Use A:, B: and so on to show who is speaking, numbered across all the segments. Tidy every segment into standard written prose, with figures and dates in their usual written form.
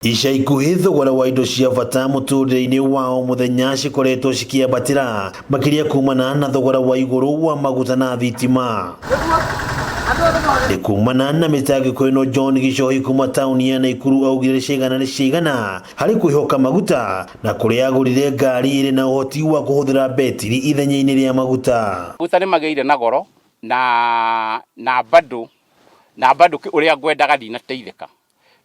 A: Ica ikuhĩ thogora wa indo cia bata mũtũrĩre-inĩ wa o mũthenya cikoretwo cikĩambatĩra makĩria kumana na thogora wa igũrũ wa maguta na thitima. Nĩ kumana na mĩtangĩko ĩno John Gichohi kuma taũni ya Naikuru augire ciigana nĩ ciigana harĩ kwĩhoka maguta na kũrĩa agũrire ngari ĩrĩ na ũhoti wa kũhũthĩra betiri ithenya-inĩ rĩa maguta.
B: Maguta nĩ magĩire na goro na bado ũrĩa ngwendaga ndinateithĩka.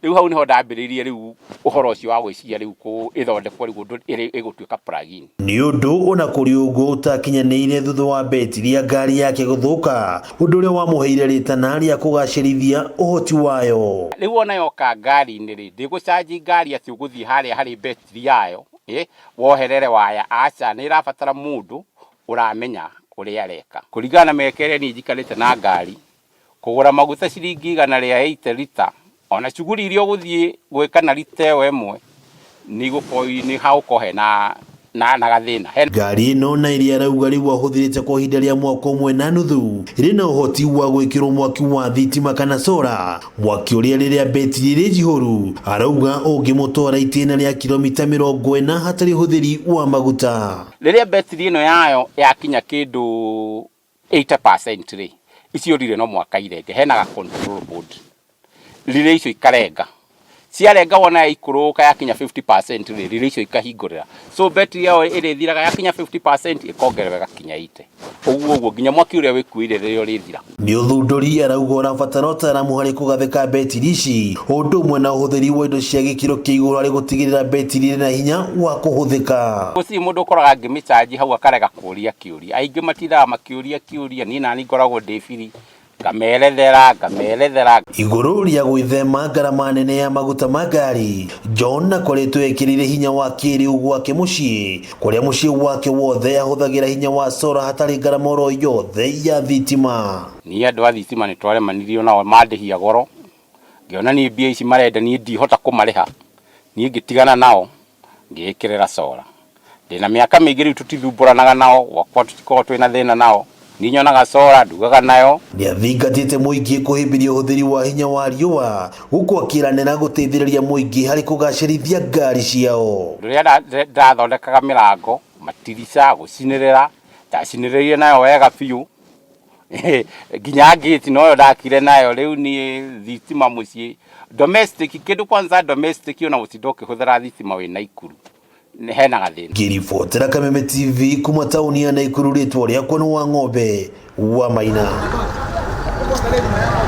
B: Rĩu hau niho ndambĩrĩirie rĩu ũhoro ũcio wa gwĩciria rĩu ĩthondekwo rĩu ũndũ ĩgũtuĩka plug-in.
A: Nĩ ũndũ ona kũrĩ ũguo ũtakinyanĩire thutha wa betiri ya ngari yake gũthũka, ũndũ ũrĩa wamũheire rĩtana rĩa kũgacĩrithia ũhoti wayo.
B: Rĩu ona yoka ngari-inĩ rĩ, ndĩgũcanji ngari atĩ ũgũthiĩ harĩa harĩ betiri yayo, woherere waya, aca, nĩ ĩrabatara mũndũ ũramenya ũrĩa areka. Kũringana na mĩaka ĩrĩa niĩ njikarĩte na ngari, kũgũra maguta ciringi 180 rita, ona cuguri iria ũgũthiĩ gwĩka na rita ĩyo ĩmwe, nĩ igũkorwo nĩ hagũkorwo hena na gathĩna.
A: Ngari ĩno na ĩrĩa arauga rĩu ahũthĩrĩte kwa ihinda rĩa mwaka ũmwe na nuthu ĩrĩ na ũhoti wa gwĩkĩrwo mwaki wa thitima kana sora, mwaki ũrĩa rĩrĩa betiri ĩrĩ njihũru arauga ũngĩmũtwara itĩna rĩa kilomita 40 hatarĩ ũhũthĩri wa maguta.
B: Rĩrĩa betiri ĩno yayo yakinya kĩndũ 80% rĩ, icio rire no mwaka irenge, hena ga control board. Rire icio ikarenga. Ciarenga wona yaikũrũka yakinya 50% rĩ, rire icio ikahingũrĩra. So betiri yayo ĩrĩthiraga yakinya 50% ĩkongererwo ĩgakinya 80. Ũguo ũguo nginya mwaki ũrĩa wĩkuĩire rĩrĩa ũrĩthira.
A: Nĩ ũthundũri arauga ũrabatara ũtaaramu harĩ kũgathĩka betiri ici, ũndũ ũmwe na ũhũthĩri wa indo cia gĩkĩro kĩa igũrũ harĩ gũtigĩrĩra betiri ĩrĩ na hinya wa kũhũthĩka.
B: Gũtirĩ mũndũ ũkoraga ngĩmĩcanji hau akarega kũũria kĩũria. Aingĩ matindaga makĩũria kĩũria, niĩ nani ngoragwo ndĩ biri, ngamerethera ngamerethera.
A: Igũrũ rĩa gwĩthema ngarama nene ya maguta ma ngari, John akoretwo ekĩrĩire hinya wa kĩrĩu gwake mũciĩ, kũrĩa mũciĩ wake wothe ahũthagĩra hinya wa sora hatarĩ ngarama oro yothe ya thitima.
B: Niĩ andũ a thitima nĩ twaremanirio nao mandĩhia goro, ngĩona niĩ mbia ici marenda niĩ ndihota kũmarĩha, niĩ ngĩtigana nao ngĩĩkĩrĩra sora. Ndĩna mĩaka mĩingĩ rĩu tũtithumbũranaga nao, gwakwa tũtikoragwo twĩna thĩna nao. Niĩ nyonaga sora ndugaga nayo.
A: Nĩathingatĩte mũingĩ kũhĩmbĩria ũhũthĩri wa hinya wa riũa gũkũ akĩranĩra gũteithĩrĩria mũingĩ harĩ kũgacĩrithia ngari ciao.
B: Rĩrĩa ndathondekaga mĩrango, matirica, gũcinĩrĩra, ndacinĩrĩire nayo wega biũ. Nginya gate noyo ndakire nayo. Rĩu niĩ thitima mũciĩ domestic, kĩndũ kwanza domestic ona gũtinda ũkĩhũthĩra thitima wĩ Naikuru hena gathĩna.
A: Ngĩribotera Kameme TV kuma taũni ya Naikuru, rĩtwa rĩakwa nĩ wa Ng'ombe wa Maina.